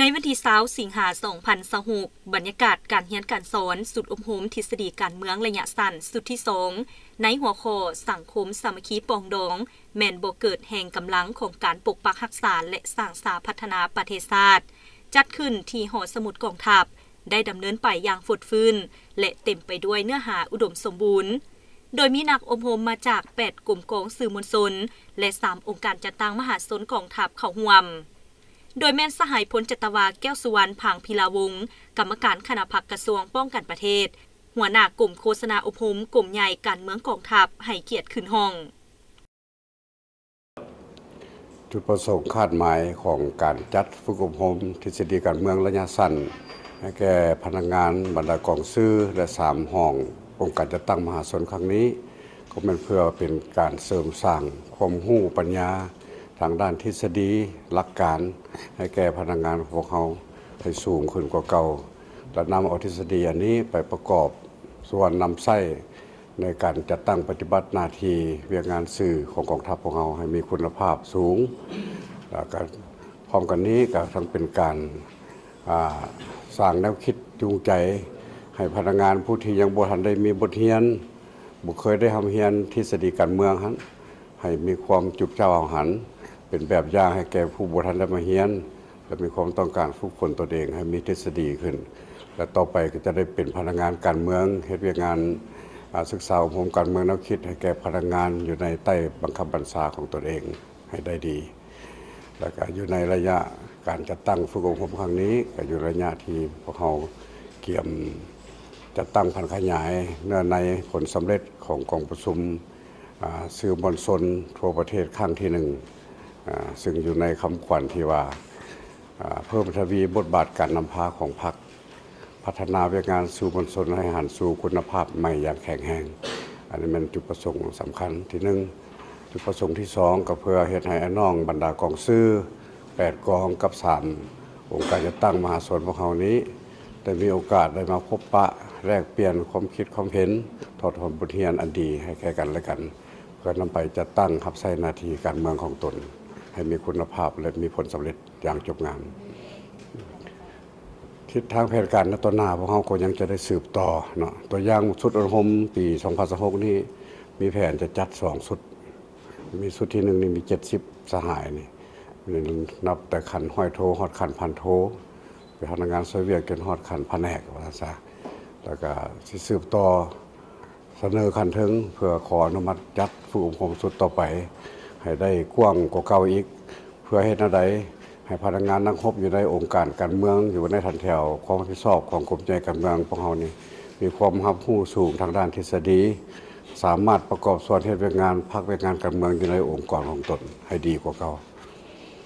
ໃນວັນທີຊາວ ສິງຫາ ສອງພັນຊາວຫົກ, ບັນຍາກາດການຮຽນການສອນຊຸດອົບຮົມທິດສະດີການເມືອງໄລຍະສັ້ນຊຸດທີສອງ ໃນຫົວຂໍ້ ສັງຄົມສາມັກຄີປອງດອງ ແມ່ນບໍ່ເກີດແຮງກຳລັງຂອງການປົກປັກຮັກສາ ແລະ ສ້າງສາພັດທະນາປະເທດຊາດ, ຈັດຂຶ້ນທີ່ຫໍສະໝຸດກອງທັບ, ໄດ້ດຳເນີນໄປຢ່າງຟົດຟື້ນ ແລະ ເຕັມໄປດ້ວຍເນື້ອຫາອຸດົມສົມບູນ, ໂດຍມີນັກອົບຮົມມາຈາກແປດກົມກອງສື່ມວນຊົນ ແລະ ສາມອົງການຈັດຕັ້ງມະຫາຊົນກອງທັບເຂົ້າຮ່ວມ. ໂດຍແມ່ນສະຫາຍພົນຈັດຕະວາ ແກ້ວສຸວັນ ພາງພິລາວົງ ກຳມະການຄະນະພັກກະຊວງປ້ອງກັນປະເທດ, ຫົວໜ້າກົມໂຄສະນາອົບຮົມກົມໃຫຍ່ການເມືອງກອງທັບ ໃຫ້ກຽດຂຶ້ນຫ້ອງ. ຈຸດປະສົງຄາດໝາຍຂອງການຈັດຝຶກອົບຮົມທິດສະດີການເມືອງໄລຍະສັ້ນ ໃຫ້ແກ່ພະນັກງານບັນດາກອງຊື່ ແລະ ສາມຫ້ອງອົງການຈັດຕັ້ງມະຫາຊົນຄັ້ງນີ້ ກໍແມ່ນເພື່ອເປັນການເສີມສ້າງຄວາມຮູ້ປັນຍາທາງດ້ານທິດສະດີ, ຫຼັກການ ໃຫ້ແກ່ພະນັກງານຂອງພວກເຮົາໃຫ້ສູງຂຶ້ນກວ່າເກົ່າ ແລະ ນຳເອົາທິດສະດີອັນນີ້ໄປປະກອບສ່ວນນຳໃຊ້ໃນການຈັດຕັ້ງປະຕິບັດໜ້າທີ່ວຽກງານສື່ຂອງກອງທັບຂອງເຮົາໃຫ້ມີຄຸນນະພາບສູງ ແລ້ວກໍພ້ອມກັນນີ້ກໍທັງເປັນການ ອ່າ ສ້າງແນວຄິດຈູງໃຈໃຫ້ພະນັກງານຜູ້ທີ່ຍັງບໍ່ທັນໄດ້ມີບົດຮຽນ, ບໍ່ເຄີຍໄດ້ຮ່ຳຮຽນທິດສະດີການເມືອງຫັ້ນ ໃຫ້ມີຄວາມຈຸບເຈົ້າຫ້າວຫັນ ເປັນແບບຢ່າງໃຫ້ແກ່ຜູ້ບໍ່ທັນໄດ້ມາຮຽນ ແລະ ມີຄວາມຕ້ອງການຝຶກຝົນຕົນເອງໃຫ້ມີທິດສະດີຂຶ້ນ ແລະ ຕໍ່ໄປກໍຈະໄດ້ເປັນພະນັກງານການເມືອງ ເຮັດວຽກງານ ອ່າ ສຶກສາອົບຮົມການເມືອງແນວຄິດໃຫ້ແກ່ພະນັກງານຢູ່ໃນໃຕ້ບັງຄັບບັນຊາຂອງຕົນເອງໃຫ້ໄດ້ດີ. ແລ້ວກະຢູ່ໃນໄລຍະການຈັດຕັ້ງຝຶກອົບຮົມຄັ້ງນີ້ ກະຢູ່ໄລຍະທີ່ພວກເຮົາກຽມຈັດຕັ້ງຜັນຂະຫຍາຍເນື້ອໃນຜົນສຳເລັດຂອງກອງປະຊຸມ ອ່າ ສື່ມວນຊົນທົ່ວປະເທດຄັ້ງທີໜຶ່ງ ອ່າ ຊຶ່ງຢູ່ໃນຄຳຂວັນທີ່ວ່າ ອ່າ ເພີ່ມທະວີບົດບາດການນຳພາຂອງພັກ ພັດທະນາວຽກງານສື່ມວນຊົນໃຫ້ຫັນສູ່ຄຸນນະພາບໃໝ່ຢ່າງແຂງແຮງ. ອັນນີ້ແມ່ນຈຸດປະສົງສຳຄັນທີໜຶ່ງ. ຈຸດປະສົງທີສອງ ກໍເພື່ອເຮັດໃຫ້ອ້າຍນ້ອງບັນດາກອງຊື່ແປດກອງກັບສາມອົງການຈັດຕັ້ງມະຫາຊົນພວກເຮົານີ້ ໄດ້ມີໂອກາດໄດ້ມາພົບປະແລກປ່ຽນຄວາມຄິດຄວາມເຫັນ, ຖອດຖອນບົດຮຽນອັນດີໃຫ້ແກ່ກັນແລະກັນ ເພື່ອນຳໄປຈັດຕັ້ງຮັບໃຊ້ໜ້າທີ່ການເມືອງຂອງຕົນ ໃຫ້ມີຄຸນນະພາບ ແລະ ມີຜົນສຳເລັດຢ່າງຈົບງາມ. ທິດທາງແຜນການໃນຕໍ່ໜ້າ ພວກເຮົາກໍຍັງຈະໄດ້ສືບຕໍ່ເນາະ. ຕົວຢ່າງຊຸດອົບຮົມປີສອງພັນຊາວຫົກນີ້ ມີແຜນຈະຈັດສອງຊຸດ, ມີຊຸດທີໜຶ່ງນີ້ມີເຈັດສິບສະຫາຍນີ້ ນັບແຕ່ຂັ້ນຮ້ອຍໂທຮອດຂັ້ນພັນໂທ ເປັນພະນັກງານຊ່ວຍວຽກຈົນຮອດຂັ້ນພະແນກວ່າຊັ້ນຊະ. ແລ້ວກະຊິສືບຕໍ່ ສະເໜີຂັ້ນເທິງເພື່ອຂໍອະນຸມັດຈັດຝຶກອົບຮົມຊຸດຕໍ່ໄປໃຫ້ໄດ້ກວ້າງກວ່າເກົ່າອີກ ເພື່ອເຮັດແນວໃດໃຫ້ພະນັກງານນັກຮົບຢູ່ໃນອົງການການເມືອງ ຢູ່ໃນຖັນແຖວຄວາມຮັບຜິດຊອບຂອງກົມໃຫຍ່ການເມືອງພວກເຮົານີ້ ມີຄວາມຮັບຮູ້ສູງທາງດ້ານທິດສະດີ, ສາມາດປະກອບສ່ວນເຮັດວຽກງານພັກວຽກງານການເມືອງຢູ່ໃນອົງກອນຂອງຕົນໃຫ້ດີກວ່າເກົ່າ.